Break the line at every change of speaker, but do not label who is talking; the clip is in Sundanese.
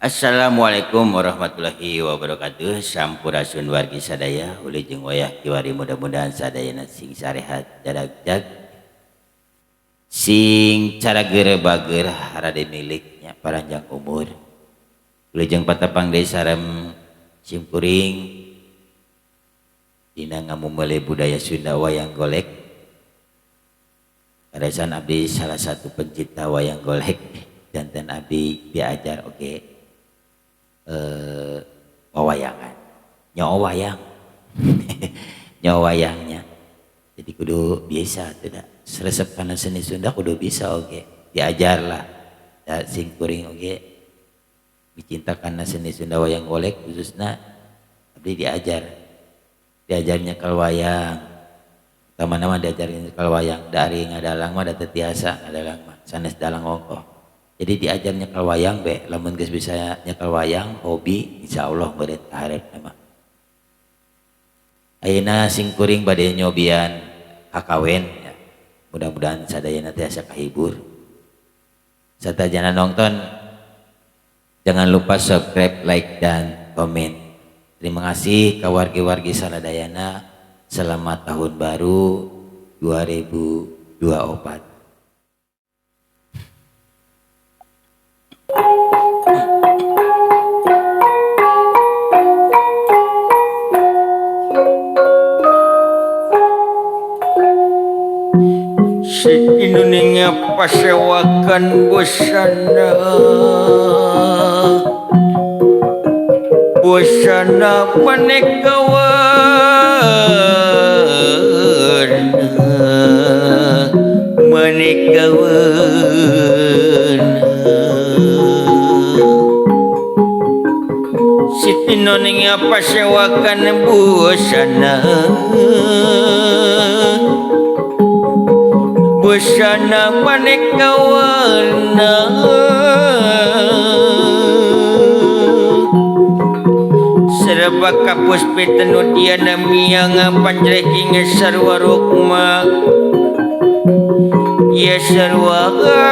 Assalamualaikum warahmatullahi wabarakatuh. Sampurasun wargi sadaya, wilujeng wayah kiwari, mudah-mudahan sadayana sing sarehat jaragjag, sing carageur bager harade miliknya paranjang umur. Wilujeng patepang deui sareng simkuring dina ngamumule budaya Sunda wayang golek. Kaleresan abdi salah satu pencipta wayang golek, janten abdi diajar oge wawayangan, nyawa wayang, nyawa wayangnya. Jadi kudu bisa tidak resep karena seni Sunda kudu bisa oge diajar lah da sing kuring oge dicinta karena seni Sunda wayang golek, khususnya abdi diajar, diajarnya kalau wayang nama-nama diajarin kalau wayang dari ngadalang mah da teu tiasa ngadalang mah sanes dalang ongkoh. Jadi diajarnya kalau wayang be lamun geus bisa nyekel wayang hobi, insyaallah beureut kaharep mah. Ayeuna sing kuring bade nyobian kakawen ya. Mudah-mudahan sadayana tiasa kahibur. Satajana nonton, jangan lupa subscribe, like, dan komen. Terima kasih ka wargi-wargi saladayana. Selamat tahun baru 2024.
Si Indonesia pasewakan busana, busana maneka warna, maneka warna. Siti Noninga pasewakan busana, busana maneka warna. Serba kapus pitenu diana miang panjreking sarwa rukma ya sarwa rukma.